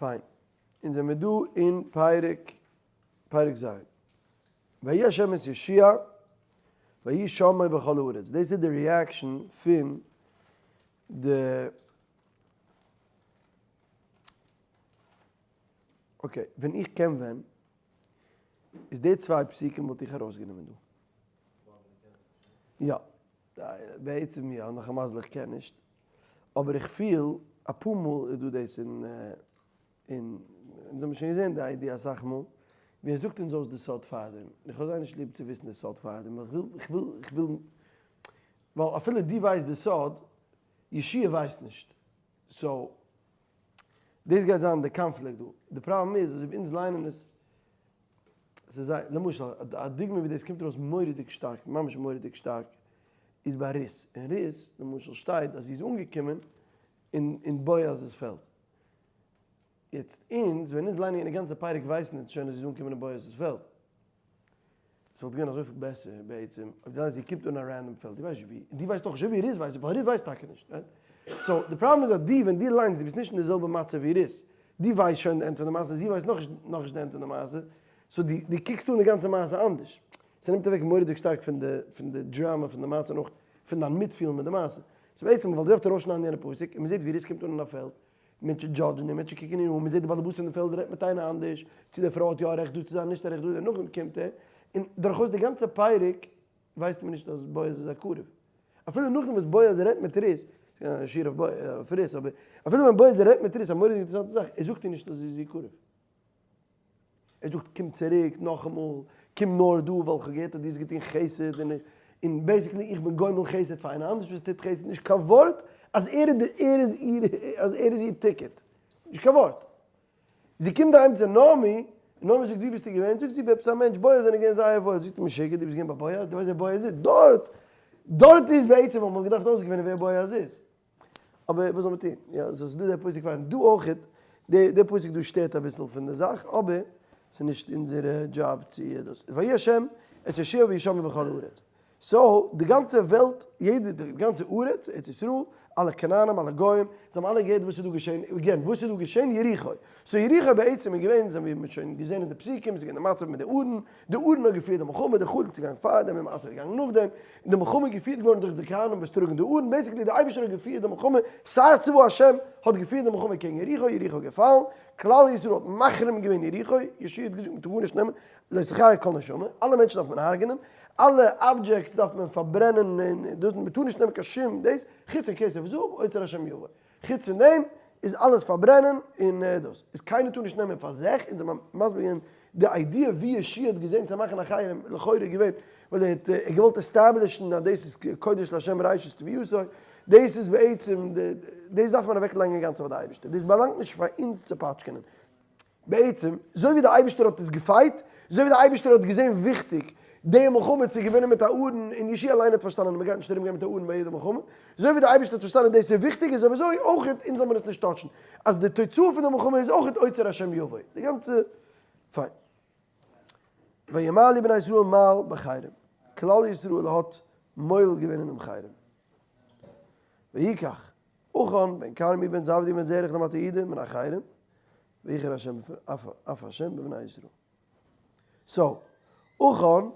פיין. אונז זעמיר דא אין פרק פרק ז'. ויהי השם את יהושע ויהי שמעו בכל הארץ. דאס איז די reaction פון די okay, ווען איך קען ווען, איז די צוויי פסוקים וואלט איך ארויסגענומען דא. יא. בעצם יא, נאך א מזל איך קען נישט. אבער איך פיל אפאר מאל איז דא דאס אין אין אונז האבן שוין געזען די idea אסאך מאל ווי ער זאגט אונז אויס די סוד פארדעם, איך האב זייער נישט ליב צו וויסן די סוד פארדעם ווייל איך וויל איך וויל איך וויל ווייל אפילו דו ווייסט די סוד, יהושע ווייסט נישט, so דאס גייט זיין די קאנפליקט דא, די פראבלעם איז אז אויב אונז ליינען עס, ס'איז זייער, למשל א דוגמא ווי דאס קומט ארויס מורא'דיג שטארק, ממש מורא'דיג שטארק, איז ביי רות, אין רות למשל שטייט אז זי איז אנגעקומען אין אין בועז'ס פעלד, יעצט אונז ווען אונז ליינען יענע גאנצע פרק ווייסן אונז שוין אז זי איז אנגעקומען אין בועז'ס פעלד, ס'וואלט געווען אזויפיל בעסער בעצם אויב דו ליינסט זי קומט אן א random פעלד, דו ווייסט נישט ווי, און דו ווייסט אויך נישט ווי רות ווייסט, ווייל רות ווייסט טאקע נישט, right? so די פראבלעם איז אז דו ווען דו ליינסט דו ביסט נישט אין די זעלבע מצב ווי רות, דו ווייסט שוין די end פון די מעשה, זי ווייסט נאכנישט נאכנישט די end פון די מעשה, so דו דו קוקסט אן די גאנצע מעשה אנדערש. ס'נעמט אוועק מורא'דיג שטארק פון די פון די דראמא פון די מעשה און אויך פון דיין מיטפילן מיט די מעשה. so בעצם מ'וואלט געדארפט ארויסשניידן יענע פסוק און מ'זעט ווי רות קומט אן אין א פעלד, מענטשן judge ן און מענטשן קוקן איר אן, מ'זעט די באלעבאס פון די פעלד רעדט מיט איינער אנדערש, צו די פרוי האט יא א רעכט דא צו זיין נישט א רעכט דא, און נאכדעם קומט ער, און דורכאויס די גאנצע פרק ווייסט מען נישט אז בועז איז א קרוב. אפילו נאכדעם וואס בועז רעדט מיט רות, ס'איז א שיעור אויף רות, אבער אפילו ווען בועז רעדט מיט רות, א מורא'דיגע אינטערעסאנטע זאך, ער זאגט איר נישט אז זי איז איר קרוב. ער זאגט קום צוריק נאכאמאל, קום נאר דא ווייל כ'האב געהערט אז דו האסט געטון חסד און און basically איך בין גומל חסד פאר איינער אנדערש וואס טוט חסד, נישט קיין ווארט אז ער איז די ער איז איר אז ער איז איר ticket, נישט קיין ווארט. זי קומט אהיים צו נעמי, און נעמי זאגט ווי ביסטו געווען? זאגט זי ביי עפעס א מענטש בועז זענען געווען זייער וואויל, זאגט איר משוגע דו ביסט געווען ביי בועז? דו ווייסט ווער בועז איז? דארט! דארט איז בעצם וואלט מען געדארפט אויסגעפינען ווער בועז איז. אבער וואס זאל מען טון? יא, so ס'איז דא דער פסוק פארן דא אויכעט, די די פסוק דא שטערט אביסל פון די זאך, אבער ס'איז נישט אונזער דזשאב צו דאס. ויהי השם את יהושע ויהי שמעו בכל הארץ. so די גאנצע וועלט, יעדע, די גאנצע ארץ, ארץ ישראל, אלע כנענים, אלע גוים, זיי האבן אלע געהערט וואס איז דא געשען, again, וואס איז דא געשען? יריחו. so יריחו בעצם איז געווען, אזוי ווי מ'האט שוין געזען אין די פסוקים, ס'איז געווען די מצב מיט די ארון, די ארון האט געפירט די מלחמה, די חלוץ איז געגאנגען פאר דעם, די מעשה איז געגאנגען נאכדעם, און די מלחמה איז געפירט געווארן דורך די כהנים וואס טראגן די ארון, basically די אייבערשטער האט געפירט די מלחמה, שר צבא השם האט געפירט די מלחמה קעגן יריחו, יריחו איז געפאלן, כלל ישראל האט מחרים געווען יריחו, יהושע האט געזאגט מ'טאר גארנישט נעמען, לא תחיה כל נשמה, אלע מענטשן דארף מען הרג'נען, אלע objects דארף מען פארברענען, און דאס, מ'טאר נישט נעמען קיין שום דאס, חוץ פון כסף וזהב, אוצר השם יבוא. חוץ פון דעם איז אלעס פארברענען און דאס איז קיינער טאר נישט נעמען פאר זיך, אונז האבן מסביר געווען די idea ווי יהושע האט געזען צו מאכן א חרם לכאורה איז געווען ווייל ער האט געוואלט establish ן אז דאס איז קודש לה' ראשית תבואתו, דאס איז בעצם דאס דארף מען אוועק לייגן אינגאנצן פאר די אייבערשטער, דאס באלאנגט נישט פאר אונז צו פאטשקענען, בעצם, אזוי ווי דער אייבערשטער האט עס גע fight, אזוי ווי דער אייבערשטער האט געזען וויכטיג די מלחמה צו געווינען מיט א ארון, און יהושע אליין האט פארשטאנען אז מען גייט נישט ארומגיין מיט א ארון ביי יעדע מלחמה, אזוי ווי דער אייבערשטער האט פארשטאנען דאס איז וויכטיג, איז אויב אזוי אויך אונז זאל מען עס נישט touch ן, אז די תוצאה פון די מלחמה איז אויך אוצר השם יבוא, די גאנצע, פיין. וימעלו בני ישראל מעל בחרם, כלל ישראל האט מועל געווען אין דעם חרם. ויקח עכן בן כרמי בן זבדי בן זרח למטה יהודה מן החרם, ויחר השם אף השם בבני ישראל. so, עכן,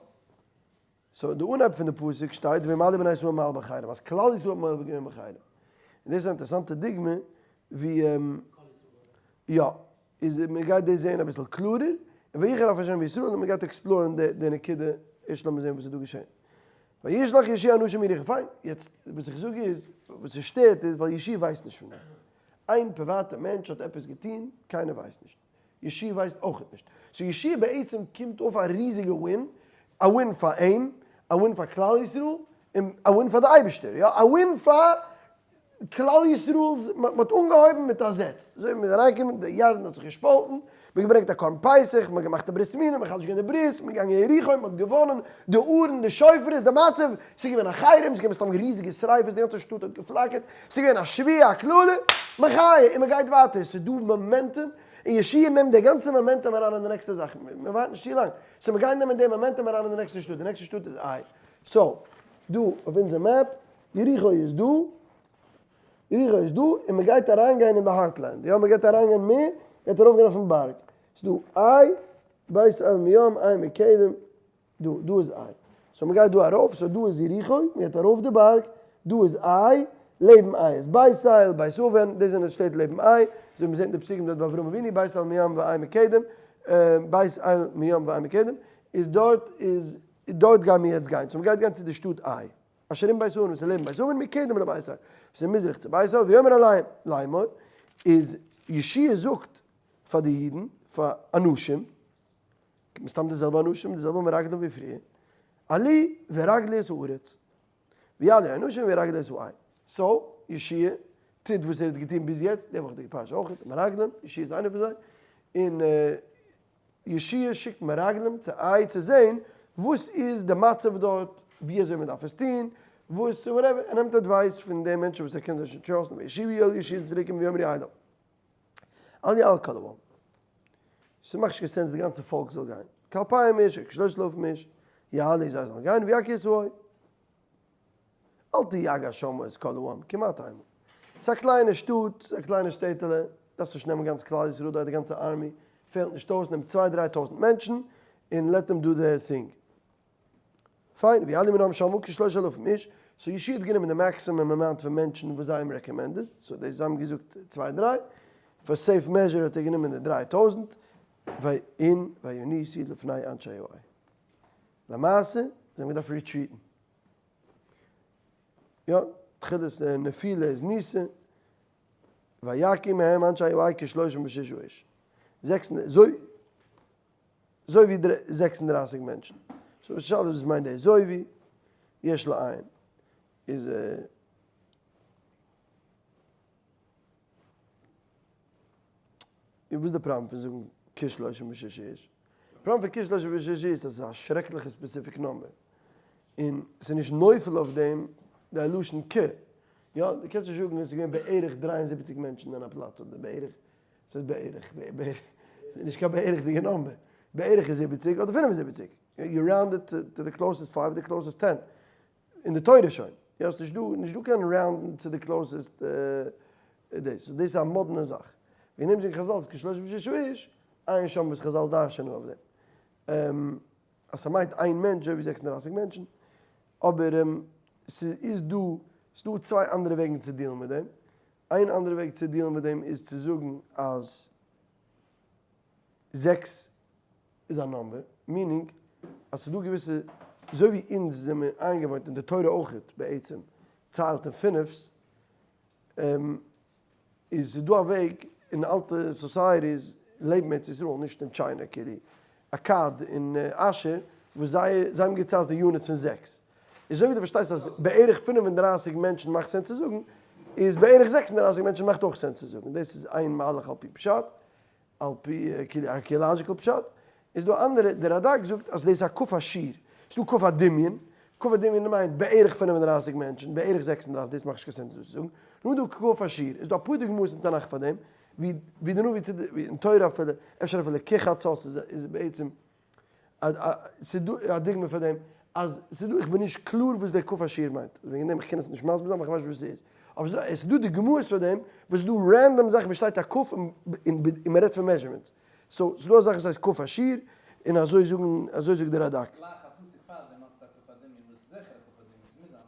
so די אנהייב פון די פסוק שטייט וימעלו בני ישראל מעל בחרם, אז כלל ישראל האט מועל געווען בחרם. און דאס איז א אינטערעסאנטע דוגמא ווי יא, איז מען גייט דאס זעהן אביסל קלארער, און ויחר אף השם בישראל און מען גייט explore ן די נקודה, ערשט לאמיר זעהן וואס איז דא געשעהן. וישלח יהושע אנשים מיריחו, פיין, יעצט וואס איך זאג איז, וואס עס שטערט איז ווייל יהושע ווייסט נישט פון דעם. איין פריוואטע מענטש האט עפעס געטון, קיינער ווייסט נישט. יהושע ווייסט אויכעט נישט. so יהושע בעצם קומט אויף א ריזיגע win, א win פאר אים, א win פאר כלל ישראל, און א win פאר די אייבישטער, יא, א win פאר כלל ישראל'ס, מען האט אנגעהויבן מיט א זעץ, אזוי ווי מען איז אריינגעקומען, די ירדן האט זיך געשפאלטן, מען האט געברענגט א קרבן פסח, מען האט געמאכט א ברית מילה, מען האט מחדש געווען די ברית, מען איז געגאנגען אין יריחו, מען האט געוואנען די ארון, די שופרות, די מצב, ס'איז געווען א חרם, ס'איז געווען מסתם ריזיגע שריפות, די גאנצע שטאט האט געפלאקערט, ס'איז געווען א שבועה, א קללה, מחיה, און מען גייט ווייטער, ס'איז דא momentum, און יהושע נעמט די גאנצע momentum אריין אין די נעקסטע זאך, מען ווארט נישט צו לאנג, so מיר גייען נעמען די momentum אריין אין די נעקסטע שטאט, די נעקסטע שטאט איז עי, so, דא אויף אונזער map, יריחו איז דא, יריחו איז דא, און מען גייט אריינגיין אין די heartland, יא, מען גייט אריינגיין מער. גייט ארויפגיין אויפן בארג, ס'איז דא עי, בית אל מים, עי מקדם, דא, דא איז עי. so מ'גייט דא ארויף, so דא איז יריחו, מ'גייט ארויף די בארג, דא איז עי, לעבן עי איז בית אל, בית און, דאס זענען די שטעט לעבן עי, אזוי ווי מ'זעט אין די פסוקים דארט ביי אברהם אבינו, בית אל מים ועי מקדם, בית אל מים ועי מקדם, איז דארט איז, דארט גייען מיר יעצט גיין, so מ'גייט גיין צו די שטאט עי. אשר עם בית און וואס איז לעבן בית און מקדם לבית אל, וואס איז מזרח צו בית אל, ויאמר אליהם לאמור, איז יהושע זאגט פאר די אידן, פאר אנשים, מסתם די זעלבע אנשים, די זעלבע מרגלים ווי פריער, עלו ורגלו את הארץ, ויעלו האנשים וירגלו את העי. so, יהושע טוט וואס ער האט געטון ביז יעצט, די וואכעדיגע פרשה אויך, מרגלים, יהושע איז איינער פון זיי, און יהושע שיקט מרגלים צו עי צו זען וואס איז די מצב דארט, ווי אזוי מען דארף עס טון, וואס whatever, ער נעמט advice פון די מענטשן וואס ער קען זיי שוין trust ן, וישובו אל יהושע און צוריק קומען ויאמרו אליו אל יעל כל העם, ס'מאכט נישט קיין sense די גאנצע פאלק זאל גיין, כאלפים איש, כשלושת אלפים איש, יעלו זיי זאלן גיין, ויכו את העי. אל תיגע שמה את כל העם, כמעט איינמאל. ס'איז א קליינע שטאט, ס'איז א קליינע שטעטעלע, דארפסט נישט נעמען גאנץ כלל ישראל דארט, די גאנצע army פעלט נישט אויס, נעם צוויי דריי טויזנט מענטשן און let them do their thing. פיין, ויעלו מן העם שמה כשלושת אלפים איש, so יהושע האט גענומען די maximum amount פון מענטשן וואס זיי האבן recommended, so דאס זיי האבן געזאגט צוויי דריי, פאר safe measure האט ער גענומען די 3000, און וינוסו לפני אנשי העי. למעשה זיי האבן געדארפט retreat ן. יא, תחילת נפילה איז ניסה, ויכו מהם אנשי העי כשלושים וששה איש. זעקס און אזוי אזוי ווי 36 מענטשן. so וואס שאלה וואס מיינט דער אזוי ווי יש לעיין איז און וואס איז די פראבלעם פון זאגן כשלושים וששה איש? די פראבלעם פון כשלושים וששה איש איז אז עס איז א שרעקליכע specific number, און עס איז נישט נופל אויף דעם די לשון כ. יא, דו קענסט נישט זאגן עס איז געווען בערך 73 מענטשן אין א פלאץ, אדער בערך, עס איז בערך, בערך, עס איז נישט קיין בערך'דיגע number, בערך איז 70 אדער 75, you round it to the closest five, the closest 10. אין די תורה שוין. יא, ס'איז נישט דא, נישט דא קיין round ן צו די closest דאס. so דאס איז א מאדנע זאך. וועגן דעם זאגן חזל אז כשלושים וששה איש, עיין שם וואס חזל דרש'ענען אויף דעם. אז ס'מיינט איין מענטש אזוי ווי 36 מענטשן. אבער ס'איז דא, ס'איז דא צוויי אנדערע וועגן צו deal ן מיט דעם. איין אנדערע וועג צו deal ן מיט דעם איז צו זאגן אז זעקס איז א number, meaning אז ס'דא געוויסע, אזוי ווי אונז זעמיר איינגעוואוינט און די תורה אויכעט בעצם ציילט אין פינפס, איז ס'דא א וועג אין אלטע societies לעבן ארץ ישראל נישט אין China כאילו אכד און אשור וואס זיי זיי האבן געציילט אין units פון זעקס, איז אזוי ווי דו פארשטייסט אז בערך 35 מענטשן מאכט sense צו זאגן, איז בערך 36 מענטשן מאכט אויך sense צו זאגן, דאס איז איין מהלך על פי פשט. על פי כאילו archaeological פשט, איז דא אנדערע, דער רד"ק זאגט אז דאס איז א כף השיעור, ס'איז דא כף הדמיון, כף הדמיון מיינט בערך 35 מענטשן, בערך 36, דאס מאכט נישט קיין sense דאס צו זאגן, נאר דא כף השיעור, איז דא אפאר דוגמאות אין תנך פאר דעם, ווי ווי די נביא טוט, ווי אין תורה אפילו, אפשר אפילו כחצות איז איז בעצם ס'איז דא א דוגמא פאר דעם, אז ס'איז דא, איך בין נישט קלאר וואס דער כף השיעור מיינט, וועגן דעם איך קען עס נישט מסביר זיין ווייל איך ווייס נישט וואס ס'איז, אבער עס איז דא דוגמאות פאר דעם, וואס איז דא random זאכן וואס שטייט א כף און מען רעדט פון measurements, so ס'איז דא א זאך וואס הייסט כף השיעור, און אזוי זאגן, אזוי זאגט דער רד"ק. גלייך א פסוק פאר דעם האסטו א כף הדמיון וואס איז זיכער א כף הדמיון, ס'מוז זיין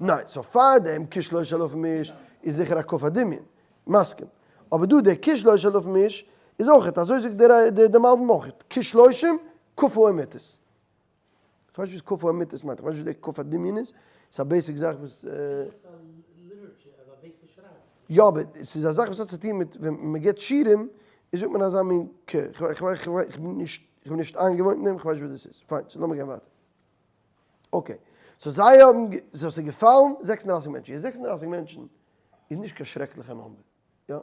א. ניין, so פאר דעם כשלושה אלפים איש איז זיכער א כף הדמיון, מסכים. אבער דא דער כשלושה אלפים איש איז אויכעט, אזוי זאגט דער מלבי"ם אויכעט, כשלושים כף האמיתית. כ'ווייס נישט וואס כף האמיתית מיינט, כ'ווייס נישט וואס דער כף הדמיון איז, ס'איז א basic זאך וואס. יא אבער ס'איז א זאך וואס האט צו טון מיט ווען מ'גיבט שיעורים איז זאגט מען אזא מין כ, כ'בין נישט כ'בין נישט איינגעוואוינט אין דעם, כ'ווייס נישט וואס דאס איז. פיין, so לאמיר גיין ווייטער. okay, so זיי האבן, so ס'איז געפאלן 36 מענטשן, יעצט 36 מענטשן איז נישט קיין שרעקליכע number, יא,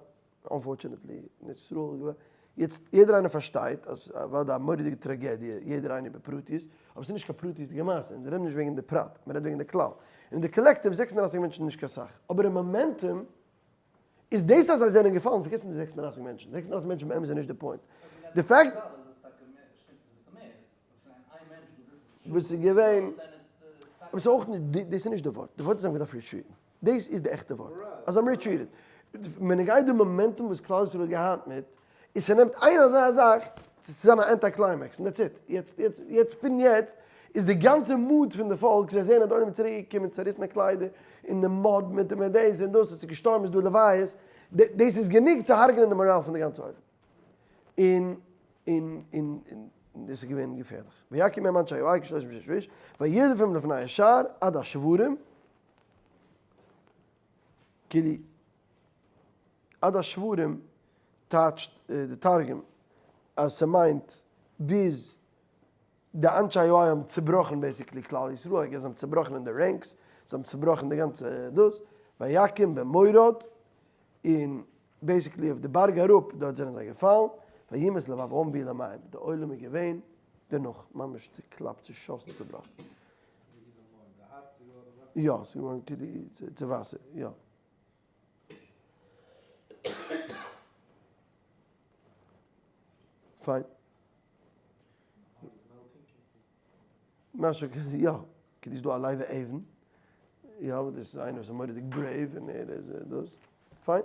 unfortunately, אין ארץ ישראל איז געווען, יעצט יעדער איינער פארשטייט אז אוודאי א מורא'דיגע טראגעדיע, יעדער איינער בפרטיות, אבער ס'איז נישט קיין פרטיות'דיגע מעשה, אונז רעדן נישט וועגן די פרט, מ'רעדט וועגן די כלל, און אין די collective 36 מענטשן איז נישט קיין סאך, אבער אין momentum איז דאס אז זיי זענען געפאלן, פארגעס נישט די 36 מענטשן, 36 מענטשן באמת איז נישט די point, די fact וואס איז געווען, אבער ס'איז אויך נישט, דאס איז נישט די ווארט, די ווארט איז אז מ'דארף retreat ן, דאס איז די עכטע ווארט, אז I'm retreated, בנוגע די momentum וואס כלל ישראל האט געהאט מיט. און ס'נעמט איין אזא זאך צו זיין א anti climax, און that's it. יעצט, יעצט, יעצט פון יעצט איז די גאנצע mood פון די פאלק, זיי זעען אז די עולם איז צוריק געקומען צעריסענע קליידער, און די mud מיט מיט דאס און דאס, עס איז געשטארבן, עס איז דא לוויות, דאס איז גענוג צו הרג'נען די מאראל פון די גאנצע עולם. און און און און דאס איז געווען געפערליך. ויכו מהם אנשי העי כשלושים ושש איש, וירדפום לפני השער עד השברים, כאילו עד השברים טייטשט די תרגום אז ס'מיינט ביז די אנשי העי האבן צובראכן basically כלל ישראל, I guess זיי האבן צובראכן אין די ranks, זיי האבן צובראכן די גאנצע דאס, ויכום במורד, און basically אויף די בארג אראפ דארט זענען זיי געפאלן, וימס לבב העם ויהי למים, די עולם איז געווען דערנאך ממש צוקלאפט צושאסן צובראכן. יא, ס'איז געווארן צו וואסער, יא. פיין. משהו כזה, יא. כאילו איז דא א לב אבן, יא, דאס איז איינער וואס איז מורא'דיג brave און ער איז דאס. פיין.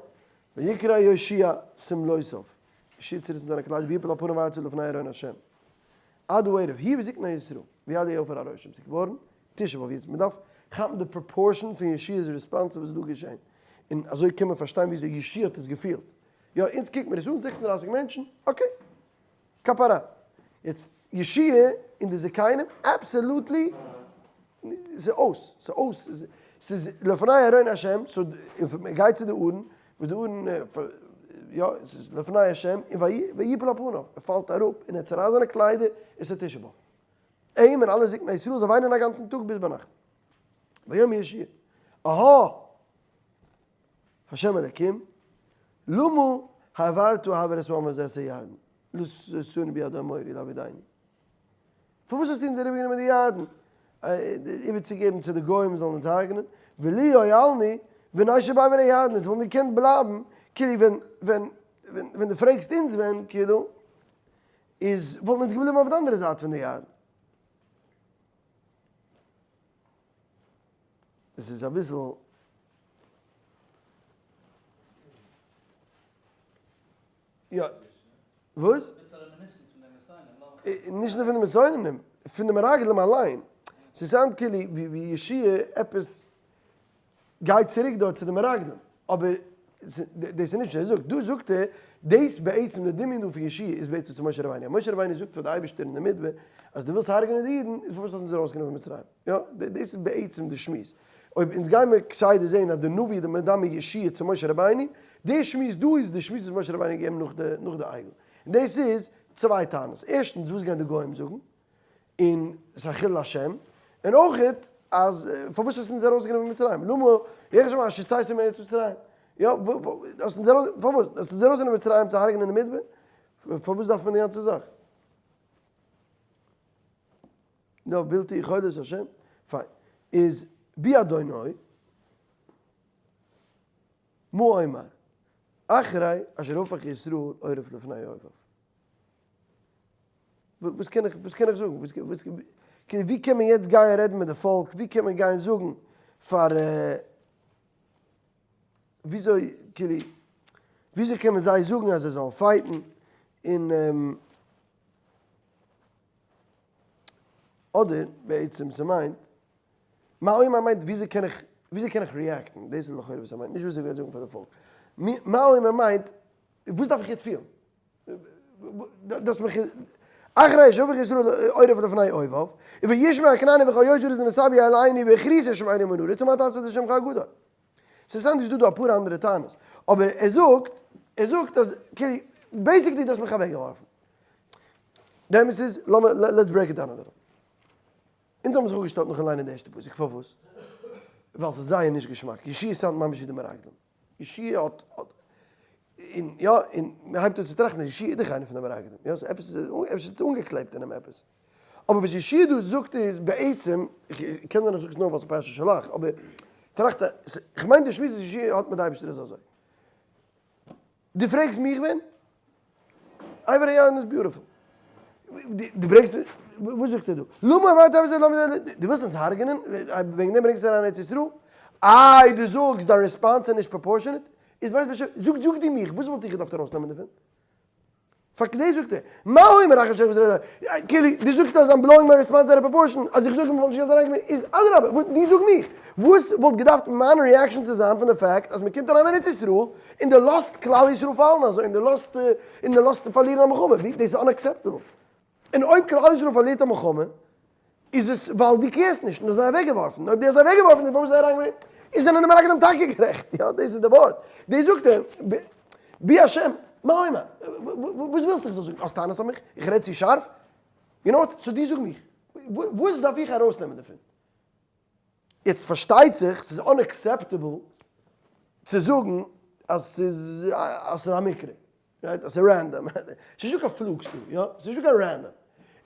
ויקרע יהושע שמלותיו, יהושע האט צעריסן זיינע קליידער ויפל על פניו ארצה לפני ארון השם. עד הערב, הוא וזקני ישראל, וידו עפר על ראשם, ס'איז געווארן תשעה באב יעצט, מ'דארף כאפן די proportion פון יהושע'ס response צו וואס איז דא געשען, און אזוי קען מען פארשטיין וויאזוי יהושע האט עס געפילט. יא, אונז קוקט מיר עס אן, 36 מענטשן, okay, כפרה. יעצט, יהושע און די זקנים, absolutely, ס'איז אויס, ס'איז אויס, ס'איז לפני ארון השם, so מען גייט צו די ארון, וואס די ארון, יא, ס'איז לפני השם, און ויפל על פניו, ער פאלט אראפ, און ער צערייסט זיינע קליידער, און ס'איז תשעה באב. אים און אלע זקני ישראל, זיי וויינען א גאנצן טאג ביז ביינאכט. ויאמר יהושע, אהה! השם אלקים, למה העברת העבר את העם הזה את הירדן, לשאתנו ביד האמורי לאבדנו. פארוואס האסטו אונז אריבערגענומען די ירדן, איבערצוגעבן צו די גוים זאלן אונז הרג'נען, ולו הואלנו ונשב בעבר הירדן, אונז וואלטן געקענט בלייבן, כאילו ווען ווען ווען דו פרעגסט אונז ווען, כאילו, איז וואלטן אונז געבליבן אויף די אנדערע זייט פון די ירדן. עס איז אביסל. יא. וואס? נישט נאר פון די מסוננים, פון די מרגלים אליין. ס' sound ט כאילו ווי יהושע עפעס גייט צוריק דארט צו די מרגלים. אבער דאס איז נישט וואס ער זאגט. דא זאגט ער, דאס בעצם די דמיון דא פון יהושע איז בעצם צו משה רבינו. משה רבינו זאגט פאר די אייבערשטער אין די מדבר אז דו ווילסט הרג'נען די אידן, איז פארוואס האסטו אונז ארויסגענומען פון מצרים? יא, דאס איז בעצם די שמועס. אויב אונז גיימער כסדר זעהן אז די נביא איז די מדמה יהושע צו משה רבינו, די שמועס דא איז די שמועס וואס משה רבינו האט געגעבן נאך די נאך די עגל. און דאס איז צוויי טענות. ערשטנס, וואס גייען די גוים זאגן? און ס'איז א חילול השם. און אויכעט אז פארוואס האסטו אונז ארויסגענומען פון מצרים? למה יחשב אשר הוצאתנו מארץ מצרים? יא, האסט אונז ארויס, פארוואס? האסט אונז ארויסגענומען מצרים צו הרג'נען אין די מדבר? פארוואס דארף מען די גאנצע זאך? נו, בלתי יכולת השם, פיין. איז בי אדוני, מה אומר, אחרי אשר הפך ישראל עורף לפני אויביו. וואס קען איך, וואס קען איך זאגן? וואס, ווי קען מען יעצט גיין רעדן מיט די פאלק? ווי קען מען גיין זאגן פאר, וויאזוי, כאילו, וויאזוי קען מען זיי זאגן אז זיי זאלן fight ן? און אדער בעצם ס'מיינט, מה אומר מיינט וויאזוי קען איך, וויאזוי קען איך react ן, דאס איז לכאורה וואס ער מיינט, נישט וואס איך גיי זאגן פאר די פאלק. מה אומר מיינט, וואס דארף איך יעצט פילן? דאס מיך אחרי שהפך ישראל עורף לפני אויביו, וישמע הכנעני וכל יושבי הארץ ונשאו אלינו והכריתו שמנו מן הארץ ומה תעשה לשמך הגדול. ס'איז אנדערש דא דא אפאר אנדערע טענות, אבער ער זאגט, ער זאגט אז כאילו, basically דו האסט מיך אוועקגעווארפן. די אמת איז, לאמיר, let's break it down a little. אונז האבן זיך אפגעשטעלט נאכן ליינען די ערשטע פסוק, פארוואס? ווייל ס'איז זייער נישט געשמאק, יהושע sound ט ממש ווי די מרגלים. יהושע האט, האט, און יא, און מען הייבט אן צו טראכטן אז יהושע איז דאך איינער פון די מרגלים, יא, ס'איז עפעס, עפעס איז אנגעקלעבט אין אים עפעס. אבער וואס יהושע דא זאגט איז בעצם, קען זיין איך זאג עס נאר ווייל ס'איז פרשת שלח, אבער טראכט, כ'מיין די שמועס וואס יהושע האט מיט די אייבערשטער איז אזוי. דו פרעגסט מיך ווען? עבר הירדן איז beautiful. דו ברענגסט מיר, וואס זאגט ער דא? למה העברת העם הזה למה דו ווילסט אונז הרג'נען? וועגן דעם ברענגסטו אריין ארץ ישראל? איי דו זאגסט דיין response איז נישט proportionate? איז ווייסט באשעפער, זאג זאג דו מיך, וואס וואלט איך געדארפט ארויסנעמען דערפון? פאר דאס זאגט ער, מה אומר אחר שכבת רעדט ער, כאילו דו זאגסט אז I'm blowing my response out of proportion, אז איך זאג אים וואלט נישט געדארפט אריינקומען, איז אדרבה, וואס דו זאג מיך, וואס וואלט געדארפט מיין reaction צו זיין פון די fact אז מען קומט אריין אין ארץ ישראל און דו לאזט כלל ישראל פאלן אזוי און דו לאזט און דו לאזט פארלירן א מלחמה, ווי דאס איז unacceptable. און אויב כלל ישראל פארלירט א מלחמה איז עס ווייל דו care סט נישט און דו האסט זיי אוועקגעווארפן, אויב דו האסט זיי אוועקגעווארפן איז פארוואס זיי אריינגעברענגט, איז זענען די מרגלים טאקע גערעכט, יא דאס איז די ווארט, דאס זאגט ער, בי השם, מה אומר, וואס ווילסטו איך זאל זאגן, האסט טענות אויף מיך, איך רעד צו שארף, you know what, so דו זאג מיך, וואס דארף איך ארויסנעמען דערפון? יעצט פארשטייט זיך ס'איז unacceptable צו זאגן אז ס'איז אז ס'איז א מקרה, right? אז ס'איז random, ס'איז נישטא קיין flukes דא, יא? ס'איז נישטא קיין random.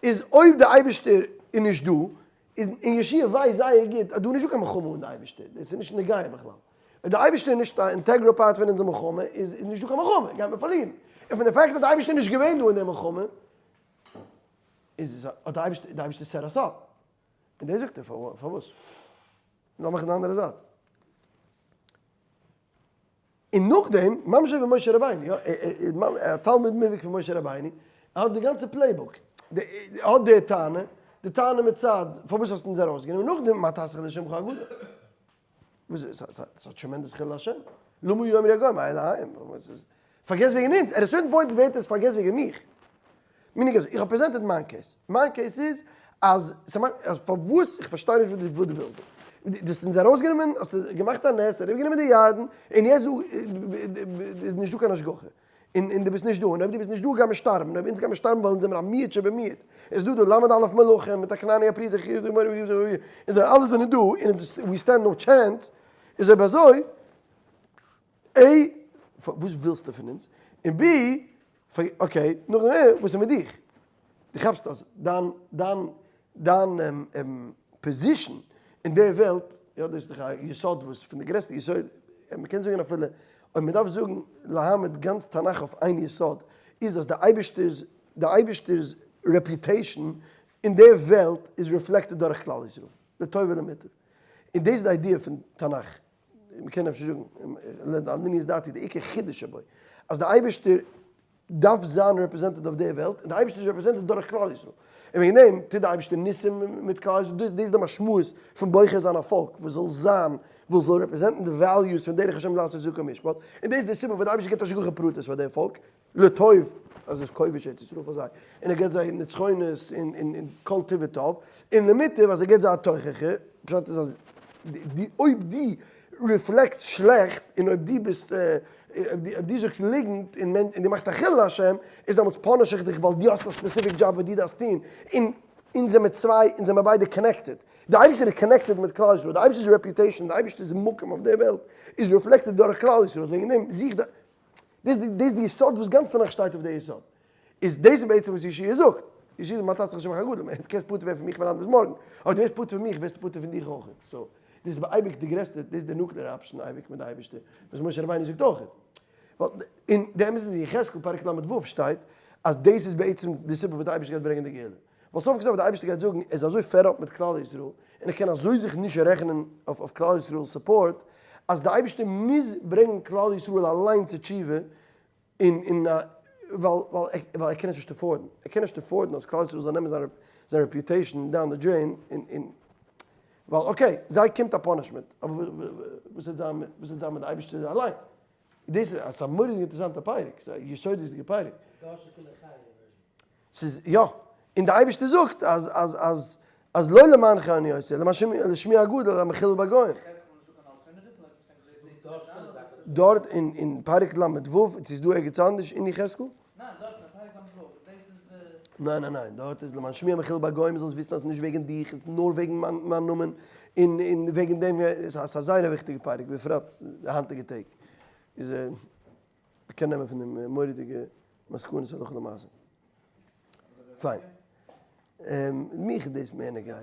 איז אויב די אייבערשטער איז נישט דא, און יהושע ווייסט זייער גוט אז דא איז נישטא קיין מלחמה אן די אייבערשטער, דאס איז נישט נוגע בכלל. אויב די אייבערשטער איז נישט א integral part פון אונזער מלחמה, איז נישטא קיין מלחמה, גייט מען פארלירן. און פון די fact אז די אייבערשטער איז נישט געווען דא אין די מלחמה, איז האט די אייבערשטער די אייבערשטער set us up. און דאס זאגט ער פארוואס? לאמיך אין די אנדערע זייט. און נאכדעם, ממש אזוי ווי משה רבינו, יא, א תלמיד מובהק פון משה רבינו, ער האט די גאנצע playbook, ער האט די טענה, די טענה מצד פארוואס האסטו אונז ארויסגענומען, נאכדעם מה תעשה לשמך הגדול. וואס איז? ס'איז א tremendous חילול השם. למה יאמרו הגוים האלה הם? פארגעס וועגן אונז, at a certain point ווערט עס פארגעס וועגן מיך. meaning אזוי, איך האב presented מיין case. מיין case איז אז פארוואס, איך פארשטיי נישט וואס דו ווילסט דא. דו האסט אונז ארויסגענומען, האסט געמאכט א נס, אריבערגענומען די ירדן, און יעצט דא איז נישטא קיין השגחה. און דו ביסט נישט דא, און אויב דו ביסט נישט דא גיימיר שטארבן, אויב אונז גיימיר שטארבן ווייל אונז זעמיר א מיעוט שבמיעוט, איז דא דא ל' אלף מלכים מיט א כנעני הפריזי חיודי מורי ורבי און זיי אלע זענען דא, און אונז we stand no chance, איז אויב אזוי, A, וואס ווילסטו פון אונז? און B, okay, נאכדעם וואס איז מיט דיך? דו כאפסט אז דיין דיין דיין position אין דער וועלט, יא דאס איז דאך א יסוד וואס פון די גרעסטע יסוד, מען קען זאגן אפילו אויב מען דארף זאגן להעמיד גאנץ תנך אויף איין יסוד, איז אז די אייבערשטער'ס די אייבערשטער'ס reputation אין דער וועלט איז reflected דורך כלל ישראל, לטוב ולמוטב. און דאס איז די idea פון תנך. מען קען אפשר זאגן, לעניות דעתי, די עיקר חידוש שבו, אז די אייבערשטער דארף זיין represented אויף די וועלט, און די אייבערשטער איז represented דורך כלל ישראל. און וועגן דעם טוט די אייבערשטער ניסים מיט כלל ישראל, דאס איז די משמעות פון בוחר זיין א פאלק וואס זאל זיין, וואס זאל represent ן די values פון דרך השם לעשות צדקה ומשפט, און דאס איז די סיבה פארוואס די אייבערשטער גיבט השגחה פרטית פאר די פאלק, לטוב, אז עס איז כובש ארץ ישראל פאר זיי, און ער גיבט זיי נצחונות און כל טוב וטוב, און למוטב אז ער גיבט זיי א תוכחה, פשט איז אז אויב דו reflect סט שלעכט, און אויב דו ביסט, אויב דו זאגסט ליגנט און דו מאכסט א חילול השם, איז דעמאלטס punish איך דיך ווייל דו האסט א specific job וואס דו דארפסט טון, און אונז זעמיר צוויי, אונז זעמיר ביידע connected. די אייבערשטער איז connected מיט כלל ישראל, די אייבערשטער'ס reputation, די אייבערשטער'ס מקום אויף דער וועלט איז reflected דורך כלל ישראל, וועגן דעם זוכט די, דאס איז די יסוד וואס גאנץ תנך שטייט אויף די יסוד. איז דאס איז בעצם וואס יהושע זאגט. יהושע זאגט מה תעשה לשמך הגדול, דו קענסט פטור ווערן פון מיך פון היינט ביז מארגן, אבער דו ווערסט פטור פון מיך ווערסטו פטור פון דיך אויך. so, דאס איז אייביג די גרעסטע, דאס איז די nuclear option אייביג מיט די אייבערשטער, וואס משה רבינו זאגט אויך. ווייל אין די אמת איז אין יחזקאל פרק ל"ו שטייט אז דאס איז בעצם די סיבה וואס די אייבערשטער גייט ברענגען די גאולה. ווייל סוף כל סוף די אייבערשטער גייט זאגן ער איז אזוי fed up מיט כלל ישראל און ער קען אזוי זיך נישט רעכענען אויף כלל ישראל'ס support אז די אייבערשטער מוז ברענגען כלל ישראל אליין צו תשובה און און ווייל ווייל ער קען עס נישט afford ן ער קען נישט afford ן אז כלל ישראל זאל נעמען זיין זיין reputation down the drain און און ווייל okay זיי קומט א punishment אבער וואס וועט זיין וואס וועט זיין מיט די אייבערשטער אליין דאס איז א מורא'דיג אינטערעסאנטע פרק ס'איז א יסודות'דיגע פרק. ס'איז יא, און די אייבערשטער זאגט אז אז אז אז לא למענך אני עושה, למען שמי לשמי הגדול המחולל בגוים. דארט אין אין פרק ל"ו, צו ס'איז דא ערגעץ אנדערש אין יחזקאל? ניין ניין ניין, דארט איז למען שמי המחולל בגוים, זאלסט וויסן אז נישט וועגן דיך, עס איז נאר וועגן מיין מיין נאמען, און און וועגן דעם, ס'איז א זייער א וויכטיגע פרק, בפרט די היינטיגע טעג, איז מ'קען נעמען פון דעם מורא'דיגע מסקנות הלכה למעשה. פיין. מיך איז דאס מער נוגע.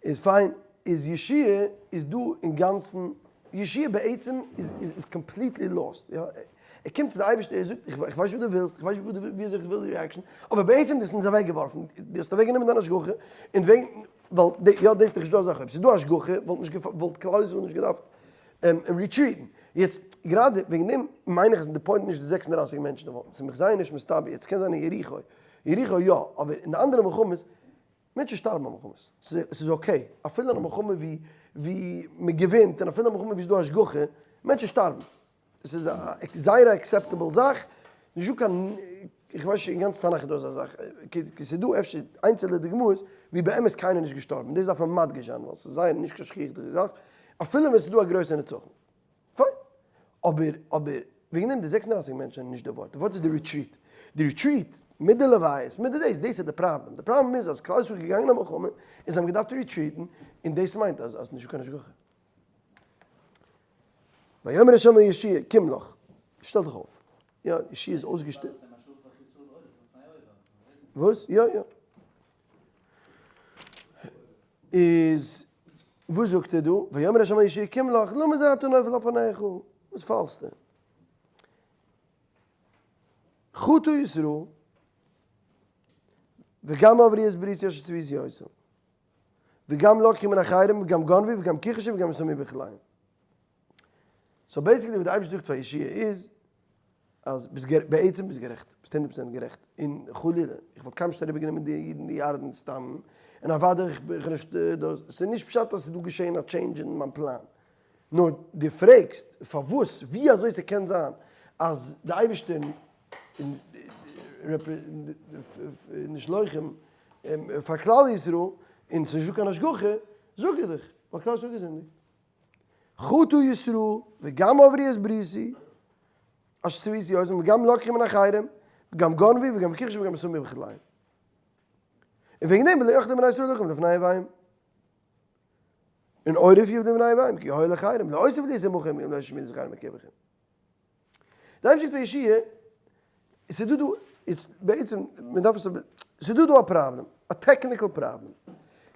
איז פיין, איז יהושע איז דא אינגאנצן, יהושע בעצם איז איז completely lost, יא, ער קומט צו די אייבערשטער, ער זאגט, איך ווייס נישט וואס דו ווילסט, איך ווייס נישט ווי אזוי איך וויל די reaction, אבער בעצם דו האסט אונז אוועקגעווארפן, דו האסט אוועקגענומען דיין השגחה, און וועגן, ווייל, יא דאס איז דאך נישטא אזא זאך, אויב ס'איז דא השגחה וואלט נישט, וואלט כלל ישראל נישט געדארפט retreat ן. יעצט, גראדע, וועגן דעם מיין איך אז די point נישט די 36 מענטשן וואלטן, ס'איז מיך זייער נישט מסתבר, יעצט קען זיין אין יריחו, יריחו יא, אבער אין די אנדערע מלחמות, מענטשן שטארבן ביי מלחמות, ס'איז okay, אפילו אין א מלחמה ווי ווי מ'געווינט, און אפילו אין א מלחמה ווי ס'איז דא השגחה, מענטשן שטארבן. עס איז א זייער א acceptable זאך, נישט דא קיין, איך ווייס נישט אין גאנץ תנך איז דא אזא זאך, ס'איז דא אפשר איינצעלע דוגמאות ווי באמת קיינער נישט געשטארבן, דאס דארף מען מדגיש זיין ווייל ס'איז זייער נישט קיין שכיח'דיגע זאך, אפילו ווען ס'איז דא א גרויסע נצחון. פיין. אבער אבער וועגן דעם די 36 מענטשן זענען נישט די ווארט, די ווארט איז די retreat. די retreat מיט די לוויות מיט די דאס, דאס איז די פראבלעם. די פראבלעם איז אז כלל ישראל איז געגאנגען א מלחמה און זיי האבן געדארפט retreat ן, און דאס מיינט אז אז נישטא קיין השגחה. ויאמר ה' אל יהושע קום לך, שטעל דיך אויף. יא, יהושע איז אויסגעשטעלט. וואס? יא יא. איז וואס זאגט ער דא? ויאמר ה' אל יהושע קום לך, למה זה אתה נופל על פניך? וואס פאלסטו? חטא ישראל, וגם עברו את בריתי אשר צויתי אותם. וגם לקחו מן החרם וגם גנבו וגם כחשו וגם שמו בכלאים. so basically וואס די אייבערשטער זאגט פאר יהושע איז אז ביסט בעצם ביסט גערעכט, ביסט הונדערט פראצענט גערעכט, און חלילה, איך וואלט קיינמאל נישט אריבערגענומען די אידן די ירדן סתם, און אוודאי איך בין נישט דאס, ס'איז נישט פשט אז ס'איז דא געשען א change אין מיין פלאן, נאר דו פרעגסט פארוואס, ווי אזוי ס'קען זיין אז די אייבערשטער נישט לוחם פאר כלל ישראל און ס'איז נישטא קיין השגחה, זאג איך דיך, ווייל כלל ישראל האט געזינדיגט. חטא ישראל וגם עברו את בריתי אשר צויתי אותם וגם לקחו מן החרם וגם גנבו וגם כחשו וגם שמו בכלאיים. און וועגן דעם ולא יכלו בני ישראל לקום לפני אויביהם. און עורף יפנה בני אויביהם כי היה לחרם לא אוסיף להיות עמכם אם לא תשמידו את החרם מקרבכם. די אייבערשטער זאגט פאר יהושע, עס איז דא דא, איצט בעצם מען דארף עס, עס איז דא דא א פראבלעם, א technical פראבלעם,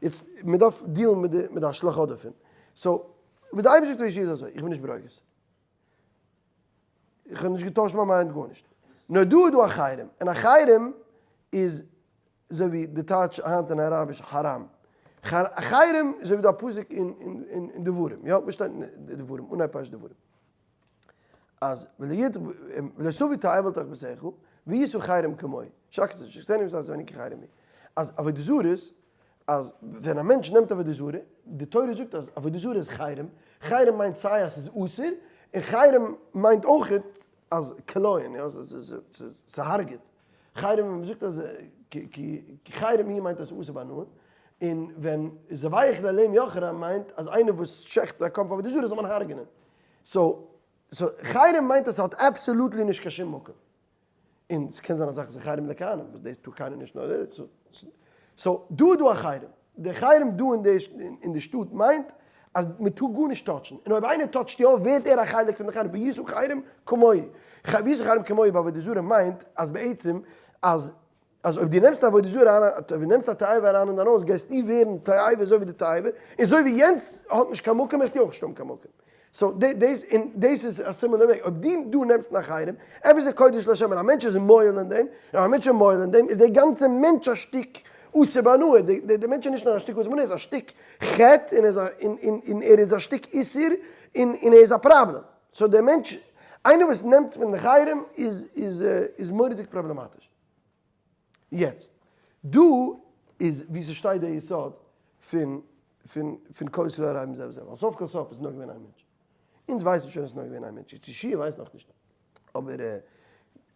איצט מען דארף deal ן מיט די מיט די השלכה דערפון, so וואס די אייבערשטער זאגט פאר יהושע איז אזוי, איך בין נישט ברוגז, איך האב נישט געטוישט מיין mind גארנישט, נאר דא איז דא א חרם, און א חרם איז אזוי ווי די טייטש היינט אין אראביש חרם, א חרם איז אזוי ווי דא א פסוק אין דברים, יא וואס שטייט אין דברים, אנהייב פרשת דברים. אז ולא תביא תועבה אל תוך ביתך וישא חרם כמוהו, שקץ תשקצנו ותעשה כי חרם היא. אז עבודה זרה איז אז ווען א מענטש נעמט עבודה זרה, די תורה זאגט אז עבודה זרה איז חרם, חרם מיינט סיי אז ס'איז אסור, און חרם מיינט אויכעט אז כליון, יא, ס'הארגעט. חרם ווען מ'זאגט אז כי חרם היא מיינט אז ס'איז אסור בהנאה, און ווען זובח לאלהים יחרם מיינט אז איינער וואס שעכט א קרבן פאר עבודה זרה זאל מען הרג'נען. so so חרם מיינט אז ס'האט absolutely נישט קיין שום מקום. און ס'קען זיין א זאך וואס איז חרם לכהנים, וואס דאס טאר קיינער נישט נאר so דא איז דא א חרם. די חרם דא אין די אין די שטאט מיינט אז מ'טאר גארנישט touch ן. און אויב איינער touch ט יא ווערט ער א חלק פון די חרם. וישא חרם כמוהו. וישא חרם כמוהו ביי עבודה זרה מיינט אז בעצם אז אז אויב דו נעמסט א עבודה זרה אריין, אויב דו נעמסט א תאווה אריין אין דיין הויז גייסטו ווערן תאווה אזוי ווי די תאווה, און אזוי ווי יענץ האט נישט קיין מקום וועסטו אויך נישט האבן קיין מקום. so דאס, און דאס איז א similar וועג, אויב דו דא נעמסט א חרם, עפעס איז קודש להשם און א מענטש איז מועל אין דעם, און א מענטש איז מועל אין דעם איז דער גאנצער מענטש א שטיק אסור בהנאה, דער מענטש איז נישט נאר א שטיק אסור בהנאה, ער איז א שטיק חטא און ער איז א שטיק איסור און ער איז א פראבלעם. so דער מענטש, איינער וואס נעמט פון די חרם איז איז מורא'דיג פראבלעמאטיש. יעצט, דא איז ווי ס'שטייט דער יסוד פון פון פון כל ישראל ערבים זה בזה, ווייל סוף כל סוף איז נאר געווען איין מענטש. אונז ווייסן שוין אז ס'איז נאר געווען איין מענטש, יהושע ווייסט נאכנישט. אבער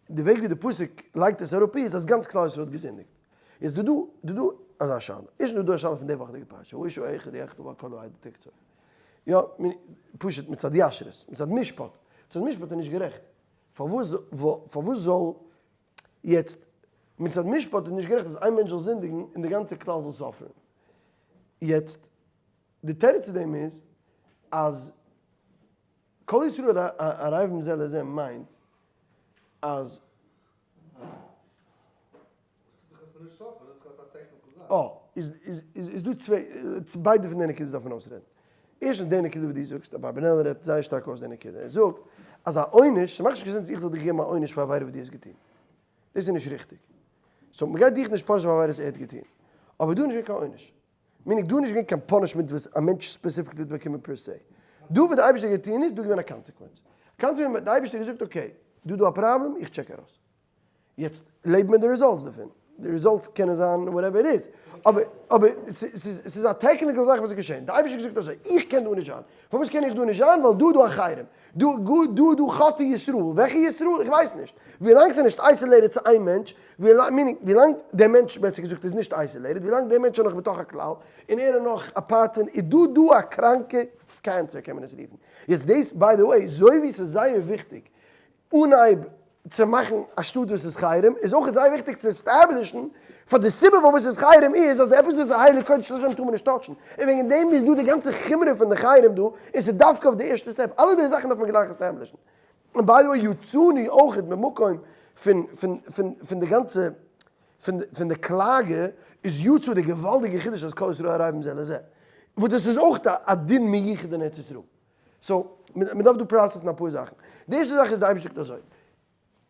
די וועג ווי די פסוק לייגט עס אראפ איז אז גאנץ כלל ישראל האט געזינדיגט. איז דא דא דא אזא שאלה. איז נישט דא א שאלה פון די וואכעדיגע פרשה, האיש האחד יחטא ועל כל העדה תקצוף. יא, פשוט מצד ישרות, מצד משפט. מצד משפט איז נישט גערעכט. פארוואס פארוואס זאל יעצט, מצד משפט איז נישט גערעכט אז איין מענטש זאל זינדיגן און די גאנצע כלל זאל suffer ן. יעצט, די תירוץ צו דעם איז אז כל ישראל ערבים זה לזה מיינט אז. אה, איז דא צוויי, ביידע פון די נקודות דארף מען אויסרעדן. ערשטנס די נקודה וואס דו זאגסט, אברבנאל רעדט זייער שטארק אויס די נקודה, ער זאגט אז א עונש, ס'מאכט נישט קיין sense איך זאל דיך געבן א עונש פאר עבירה וואס דו האסט געטון. דאס איז נישט ריכטיג. so מ'גייט דיך נישט punish ן פאר עבירות ער האט געטון. אבער דא איז נישט געווען קיין עונש. meaning דא איז נישט געווען קיין punishment וואס א מענטש specifically האט באקומען per se. דא וואס די אייבערשטער האט געטון איז דא געווען א consequence. קאנסט ווען די אייבערשטער געזאגט okay, דא דא א פראבלעם, איך check ארויס. יעצט לעב מיט די results דערפון. די results קענען זיין whatever it is. אבער אבער ס'איז א technical זאך וואס איז געשען. די אייבערשטער האט געזאגט אזוי, איך קען דא נישט זיין. פארוואס קען איך דא נישט זיין? ווייל דא איז דא א חרם. דא דא דא חטא ישראל. וועלכע ישראל? איך ווייס נישט. ווילאנג ס'איז נישט isolated צו איין מענטש, meaning ווילאנג דער מענטש, בעסער געזאגט, איז נישט isolated, ווילאנג דער מענטש איז נאך בתוך הכלל, און ער איז נאך א part פון, איז דא דא א קראנקע cancer קען מען עס רופן. יעצט דאס by the way, אזוי ווי ס'איז זייער וויכטיג אנהייב צו מאכן א שטאט וואס איז חרם, איז אויך זייער וויכטיג צו establish ן פאר די סיבה פארוואס ס'איז חרם איז אז עפעס וואס איז הייליג קודש לשם טאר מען נישט touch ן, און וועגן דעם איז דא די גאנצע חומרא פון די חרם דא, און ס'איז דווקא אויף די ערשטע step, אלע די זאכן דארף מען גלייך establish ן. און by the way יצאנו אויך במקום פון פון פון פון די גאנצע פון פון די קלאגע איז יצא די געוואלדיגע חידוש אז כל ישראל ערבים זה לזה, וואס דאס איז אויך א דין מיוחד אין ארץ ישראל. so, מען דארף דא process ן אפאר זאכן. די ערשטע זאך איז די אייבערשטער זאגט אזוי,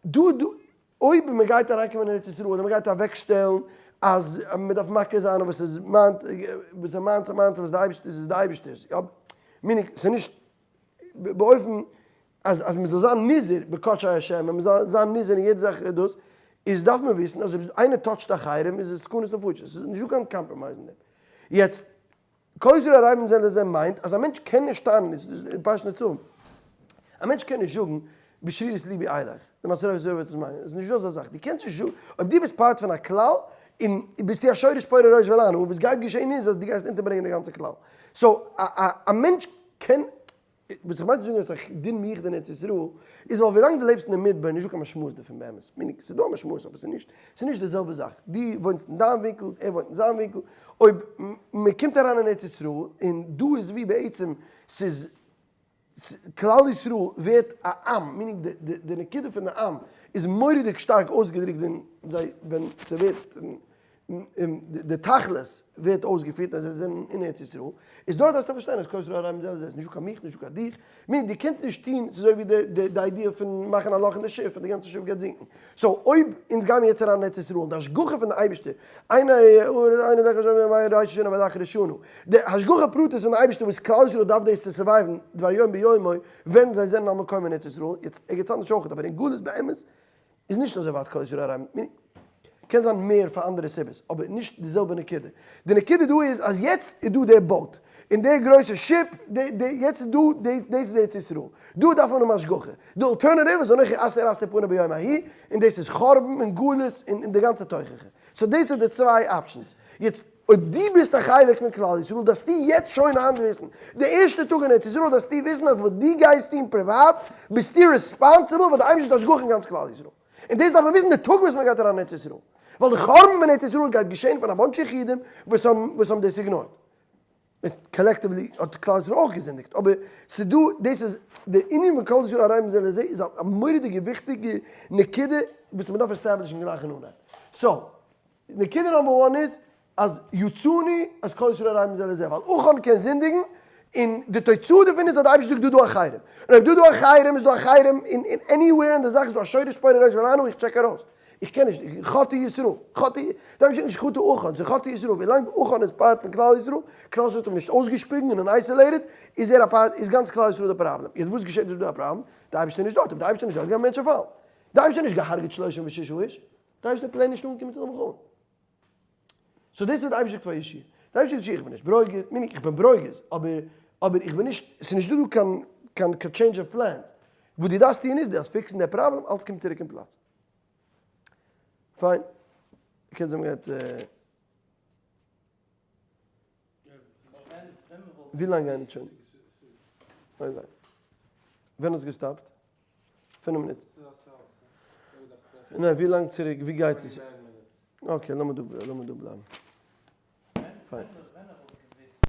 דא דא אויב מען גייט אריינקומען אין ארץ ישראל און מען גייט אוועקשטעלן אז מען דארף מכיר זיין וואס איז מיינט וואס איז מיינס איז מיינס וואס די אייבערשטער'ס איז די אייבערשטער'ס, יא, meaning ס'איז נישט באופן אז אז מען זאל זיין נזהר בקדשי השם און מען זאל זיין נזהר אין יעדע זאך דאס איז דארף מען וויסן אז אויב איינער touch ט א חרם איז עס סכנת נפשות, ס'איז נישטא קיין compromise אין דעם. יעצט כל ישראל ערבים זה לזה מיינט אז א מענטש קען נישט טענה'ן, אין פרשת נצבים, א מענטש קען נישט זאגן בשרירות ליבי אלך, למעשה רוב זרוע וועט עס מיינען, עס איז נישטא אזא זאך, דו קענסט נישט זאגן, אויב דו ביסט part פון א כלל, און ביסטו א שורש פורה ראש ולענה, און וואס גייט געשען איז אז דו גייסט אונטערברענגען די גאנצע כלל. so א מענטש קען וואס איך מיין צו זאגן אז א דין מיוחד אין ארץ ישראל איז ווייל ווילאנג דו לעבסט אין די מדבר איז נישטא קיין משמעות דערפון באמת, meaning ס'איז דא א משמעות אבער ס'איז נישט ס'איז נישט די זעלבע זאך, דו וואוינסט אין דיין ווינקל, ער וואוינט אין זיין ווינקל, אויב מען קומט אריין אין ארץ ישראל און דא איז ווי בעצם ס'איז כלל ישראל ווערט א עם, meaning די די נקודה פון די עם איז מורא'דיג שטארק אויסגעדרוקט ווען זיי ווען ס'ווערט די תכלית ווערט אויסגעפירט אז זיי זענען אין ארץ ישראל, איז דארט דארפסטו פארשטיין אז כל ישראל ערבים זה לזה, ס'איז נישטא קיין מיך נישטא קיין דיך, meaning דו קענסט נישט טון, ס'איז אזוי ווי די idea פון מאכן א לאך אין די שיף און די גאנצע שיף גייט זינקן, so אויב אונז גיימיר יעצט אריין אין ארץ ישראל און די השגחה פון די אייבערשטער, איינע איינע דרך השם ימי ראש השנה ועד אחרית שנה, די השגחה פרטית פון די אייבערשטער וואס כלל ישראל דארף דאס צו survive ן דבר יום ביומו ווען זיי זענען על מקום אין ארץ ישראל, יעצט ערגעץ אנדערש אויך אבער אין גלות באמת איז נישט אזוי ווייט כל ישראל ערבים, קען זיין מער פאר אנדערע סיבות, אבער נישט די זעלבע נקודה. די נקודה דא איז אז יעצט איז דא דער boat, און דער גרויסע שיפ, יעצט איז דא, דאס איז ארץ ישראל, דא דארף מען האבן השגחה. די alternative איז אנכי הסר אסתיר פני ביום ההוא, און דאס איז חורבן און גלות און די גאנצע תוכחה. so דאס איז די צוויי options. יעצט אויב דו ביסט א חלק פון כלל ישראל דארפסטו יעצט שוין היינט וויסן, די ערשטע טאג אין ארץ ישראל דארפסטו וויסן אז וואס דו גייסט טון פריוואט ביסטו responsible פאר די אייבערשטנ'ס השגחה אין גאנץ כלל ישראל. און דאס דארף מען וויסן די טאג וואס מען גייט אריין אין ארץ ישראל. ווייל די חורבן פון ארץ ישראל גייט געשען פון א bunch יחידים וואס האבן וואס האבן דאס ignore ט. collectively האט כלל ישראל אויך געזינדיגט, אבער ס'דא, דאס איז די ענין פון כל ישראל ערבים זה לזה איז א מורא'דיגע וויכטיגע נקודה וואס מ'דארף establish ן גלייך אין אנהייב. so, נקודה number one איז אז יצאנו אז כל ישראל ערבים זה לזה, ווייל עכן קען זינדיגן, און די תוצאה דערפון איז אז די אייבערשטער זאגט דא דא א חרם, און אויב דא דא א חרם איז דא א חרם אין anywhere אין די זאך איז דא א שורש פורה ראש ולענה איך check ארויס. איך קען נישט, חטא ישראל, חטא, דארף נישט נישט חטא עכן, ס'איז חטא ישראל, ווילאנג עכן איז part פון כלל ישראל, כלל ישראל האט אים נישט אויסגעשפיגן און isolated, איז ער א part, איז גאנץ כלל ישראל די פראבלעם. יעצט וואס געשעט איז דא א פראבלעם? די אייבערשטער איז נישט דארט, אויב די אייבערשטער איז נישט דארט גייען מענטשן פאלן. די אייבערשטער האט נישט געהארגעט שלושים וששה איש, די אייבערשטער האט plain נישט אנגעקומען צו די מלחמה. so דאס איז די אייבערשטער זאגט פאר יהושע. די אייבערשטער זאגט יהושע איך בין נישט ברוגז, meaning איך בין ברוגז, אבער אבער איך בין נישט, ס'איז נישט דא דא קיין קיין קיין change of plans. וואס דו דארפסט טון איז, דו דארפסט fix ן די פראבלעם, אלץ קומט צוריק אין פלאץ. פיין. קען זיין מ'גייט. ווי לאנג גייען שוין? ווען האסט גע stop ט? פינף מינוט. ניין ווי לאנג צוריק? ווי גייט עס? okay לאמיר דא לאמיר דא בלייבן. פיין.